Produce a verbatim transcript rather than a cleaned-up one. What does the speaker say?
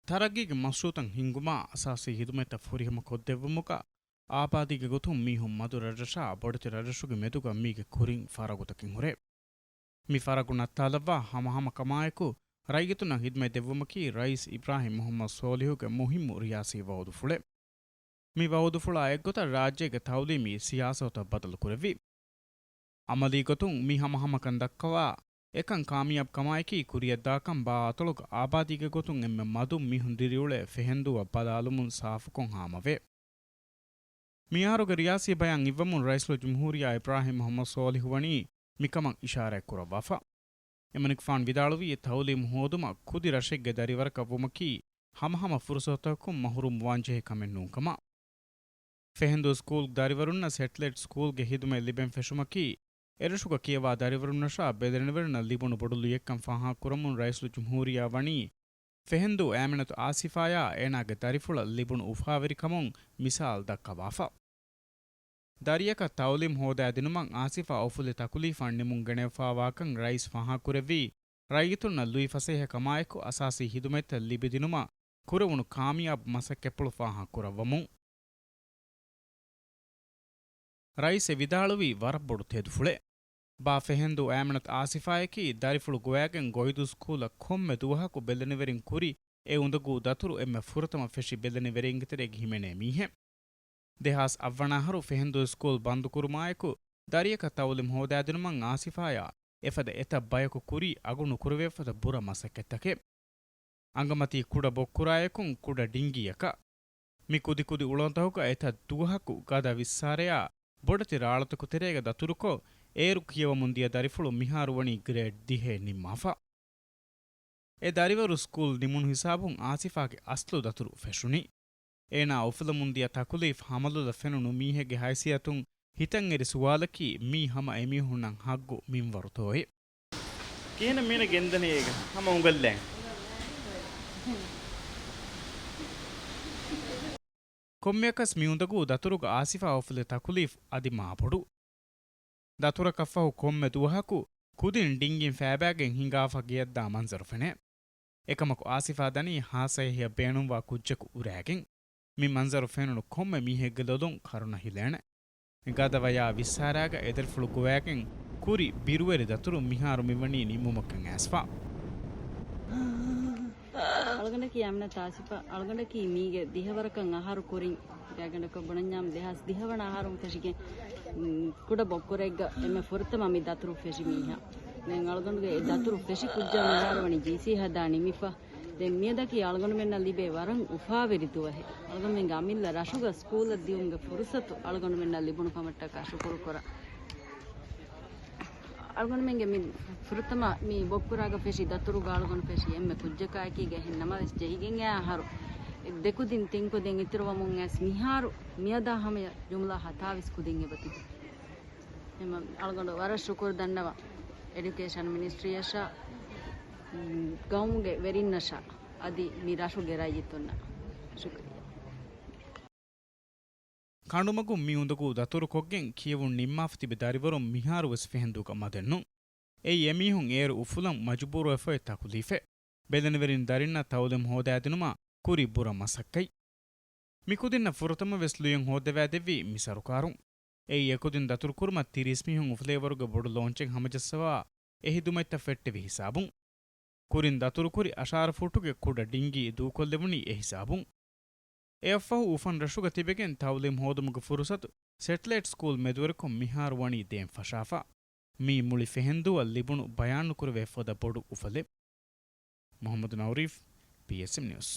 ތަރައްގީގެ މަޝްރޫޢުތައް ހިންގުމާ، އަސާސީ ހިދުމަތްތައް ފުރިހަމަ ކޮށްދެއްވުމުގަ، އާބާދީގެ ގޮތުން މީހުން މަދު ރަށްރަށާ ބޮޑެތި ރަށްރަށުގެ މެދުގަ މީގެ ކުރިން ފަރަގުތަކެއް ހުރޭ. މި ފަރަގު ނައްތާލައްވާ ހަމަހަމަ ކަމާއެކު، ރައްޔިތުންނަށް ހިދުމަތް ދެއްވުމަކީ ރައީސް އިބްރާހިމް މުޙައްމަދު ސޯލިހުގެ މުހިއްމު ރިޔާސީ ވައުދުފުޅެއް. މި ވައުދުފުޅާ އެއްގޮތަށް ރާއްޖޭގެ ތައުލީމީ ސިޔާސަތުތައް ބަދަލުކުރެއްވި. އަމަލީ ގޮތުން މި ހަމަހަމަކަން ދައްކަވާ އެކަން ކާމިޔާބު ކަމާއެކީ، ކުރިއަށްދާކަން ބާ އަތޮޅުގަ އާބާދީގެ ގޮތުން އެންމެ މަދު މީހުން ދިރިއުޅޭ ފެހެންދޫއަށް ބަލާލުމުން ސާފުކޮށް ހާމަވޭ. މިއަހަރުގެ ރިޔާސީ ބަޔާން އިއްވަމުން ރައީސުލްޖުމްހޫރިއްޔާ އިބްރާހިމް މުޙައްމަދު ސޯލިހު ވަނީ މިކަމަށް އިޝާރާތް ކުރައްވާފަ. އެމަނިކުފާނު ވިދާޅުވީ، ތައުލީމު ހޯދުމަށް ކުދި ރަށެއްގެ ދަރިވަރަކަށް ވުމަކީ ހަމަހަމަ ފުރުސަތަކުން މަހުރޫމް ވާންޖެހޭ ކަމެއް ނޫންކަމަށް. ފެހެންދޫ ސްކޫލް ދަރިވަރުންނަށް ސެޓެލައިޓް ސްކޫލްގެ ހިދުމަތް ލިބެން ފެށުމަކީ، އެރަށުގަ ކިޔަވާ ދަރިވަރުންނަށާ ބެލެނިވެރިންނަށް ލިބުނު ބޮޑު ލުޔެއްކަން ފާހަގަކުރަމުން ރައީސުލްޖުމްހޫރިއްޔާ ވަނީ، ފެހެންދޫ އައިމިނަތު އާސިފާޔާ އޭނާގެ ދަރިފުޅަށް ލިބުނު އުފާވެރިކަމުން މިސާލު ދައްކަވާފަ. ދަރިއަކަށް ތައުލީމް ހޯދާދިނުމަށް އާސިފާ އުފުލި ތަކުލީފާން ނިމުން ގެނެވިފާވާކަން ރައީސް ފާހަގަކުރެއްވީ، ރައްޔިތުންނަށް ލުއިފަސޭހަ ކަމާއެކު އަސާސީ ހިދުމަތްތައް ލިބިދިނުމަށް ކުރެވުނު ކާމިޔާބު މަސައްކަތްޕުޅު ފާހަގަކުރައްވަމުން. ރައީސް ވިދާޅުވީ ވަރަށް ބޮޑު ތެދުފުޅެއް. ބާ ފެހެންދޫ އައިމިނަތު އާސިފާއަކީ ދަރިފުޅު ގޮވާގެން ގޮއިދޫ ސްކޫލަށް ކޮންމެ ދުވަހަކު ބެލެނިވެރިން ކުރި އެ އުނދަގޫ ދަތުރު އެންމެ ފުރަތަމަ ފެށި ބެލެނިވެރިންގެ ތެރޭގަ ހިމެނޭ މީހެއް. ދެހާސް އަށް ވަނަ އަހަރު ފެހެންދޫ ސްކޫލް ބަންދުކުރުމާއެކު، ދަރިއަކަށް ތައުލީމް ހޯދާދިނުމަށް އާސިފާޔާ އެފަދަ އެތައް ބަޔަކު ކުރީ އަގު ނުކުރެވޭ ފަދަ ބުރަ މަސައްކަތްތަކެއް. އަނގަމަތީ ކުޑަ ބޮއްކުރާއެކުން ކުޑަ ޑިންގީއަކަށް. މި ކުދިކުދި އުޅަނދަހުގަ އެތައް ދުވަހަކު ގަދަ ވިއްސާރަޔާ ބޮޑެތި ރާޅުތަކު ތެރޭގަ ދަތުރުކޮށް، އޭރު ކިޔަވަމުން ދިޔަ ދަރިފުޅު މިހާރު ވަނީ ގްރޭޑް ދިހައެއް ނިންމާފަ. އެ ދަރިވަރު ސްކޫލް ނިމުނު ހިސާބުން އާސިފާގެ އަސްލު ދަތުރު ފެށުނީ. އޭނާ އުފުލަމުން ދިޔަ ތަކުލީފް ހަމަލޮލަށް ފެނުނު މީހެއްގެ ހައިސިއްޔަތުން ހިތަށްއެރި ސުވާލަކީ، މީ ހަމަ އެމީހުންނަށް ހައްގު މިންވަރުތޯއޭ؟ ކިހިނެއް މީނަ ގެންދަނީ އޭގަ؟ ހަމަ އުނގައްލޭން. ކޮންމެއަކަސް މި އުނދަގޫ ދަތުރުގަ އާސިފާ އުފުލި ތަކުލީފް އަދި މާބޮޑު. ދަތުރަކަށްފަހު ކޮންމެ ދުވަހަކު ކުދިން ޑިންގިން ފައިބައިގެން ހިނގާފަ ގެޔަށްދާ މަންޒަރު ފެނޭ. އެކަމަކު އާސިފާ ދަނީ ހާސައެހީއަށް ބޭނުންވާ ކުއްޖަކު އުރާގެން. މި މަންޒަރު ފެނުނު ކޮންމެ މީހެއްގެ ލޮލުން ކަރުނަ ހިލޭނެ. ގަދަވަޔާ ވިއްސާރާގަ އެދަރިފުޅު ގޮވާގެން ކުރި ބިރުވެރި ދަތުރު މިހާރު މިވަނީ ނިންމުމަކަށް އައިސްފަ. އަޅުގަނޑަކީ އަމިނަ ތާސިފަ. އަޅުގަނޑަކީ މީގެ ދިހަވަރަކަށް އަހަރު ކުރިން. ގާތްގަނޑަކަށް ބުނަންޏާމު ދެހާސް ދިހަވަނަ އަހަރުން ފެށިގެން، މް، ކުޑަ ބޮއްކުރެއްގަ އެންމެ ފުރަތަމަ މި ދަތުރު ފެށި މީހާ. ދެން އަޅުގަނޑުގެ އެ ދަތުރު ފެށި ކުއްޖާ މިހާރު ވަނީ ޖީސީ ހަދާ ނިމިފަ. ދެން މިއަދަކީ އަޅުގަނޑުމެންނަށް ލިބޭ ވަރަށް އުފާވެރި ދުވަހެއް. އަޅުގަނޑުމެންގެ އަމިއްލަ ރަށުގަ ސްކޫލަށް ދިއުމުގެ ފުރުސަތު އަޅުގަނޑުމެންނަށް ލިބުނު ކަމަށްޓަކާ ޝުކުރު ކުރަން. އަޅުގަނޑުމެންގެ މި ފުރަތަމަ މި ބޮއްކުރާގަ ފެށި ދަތުރުގަ އަޅުގަނޑު ފެށި އެންމެ ކުއްޖަކާއެކީގަ އެހެން ނަމަވެސް ޖެހިގެން އައި އަހަރު ދެކުދިން ތިންކުދިން އިތުރުވަމުން އައިސް މިހާރު މިއަދާ ހަމަޔަށް ޖުމްލާ ހަތާވީސް ކުދިން އެބަތިބި. އެމަ އަޅުގަނޑު ވަރަށް ޝުކުރު ދަންނަވަން އެޑިއުކޭޝަން މިނިސްޓްރީއަށާ، ގައުމުގެ ވެރިންނަށާ އަދި މި ރަށުގެ ރައްޔިތުންނަށް. ޝުކުރިއްޔާ. ކަނޑުމަގުން މި އުނދަގޫ ދަތުރުކޮށްގެން ކިޔެވުން ނިންމާފަ ތިބި ދަރިވަރުން މިހާރުވެސް ފެހެންދޫގަ މަދެއްނު. އެއީ އެމީހުން އޭރު އުފުލަން މަޖުބޫރުވެފައި ތަކުލީފެއް. ބެލެނިވެރިން ދަރިންނަށް ތައުލީމް ހޯދާދިނުމަށް ކުރި ބުރަ މަސައްކަތް. މިކުދިންނަށް ފުރަތަމަވެސް ލުޔެއް ހޯއްދަވާދެއްވީ މި ސަރުކާރުން. އެއީ އެކުދިން ދަތުރުކުރުމަށް ތިރީސް މީހުން އުފުލޭވަރުގެ ބޮޑު ލޯންޗެއް ހަމަޖައްސަވާ އެ ހިދުމަތްތައް ފެއްޓެވި ހިސާބުން. ކުރިން ދަތުރުކުރި އަށާރަ ފޫޓުގެ ކުޑަ ޑިންގީ ދޫކޮށްލެވުނީ އެ ހިސާބުން. އެއަށްފަހު އުފަން ރަށުގަ ތިބެގެން ތައުލީމް ހޯދުމުގެ ފުރުސަތު ސެޓެލައިޓް ސްކޫލް މެދުވެރިކޮށް މިހާރު ވަނީ ދޭން ފަށާފަ. މީ މުޅި ފެހެންދޫއަށް ލިބުނު ބަޔާންނުކުރެވޭ ފަދަ ބޮޑު އުފަލެއް. މުޙައްމަދު ނައުރީފް، ޕީއެސްއެމް ނިއުސް.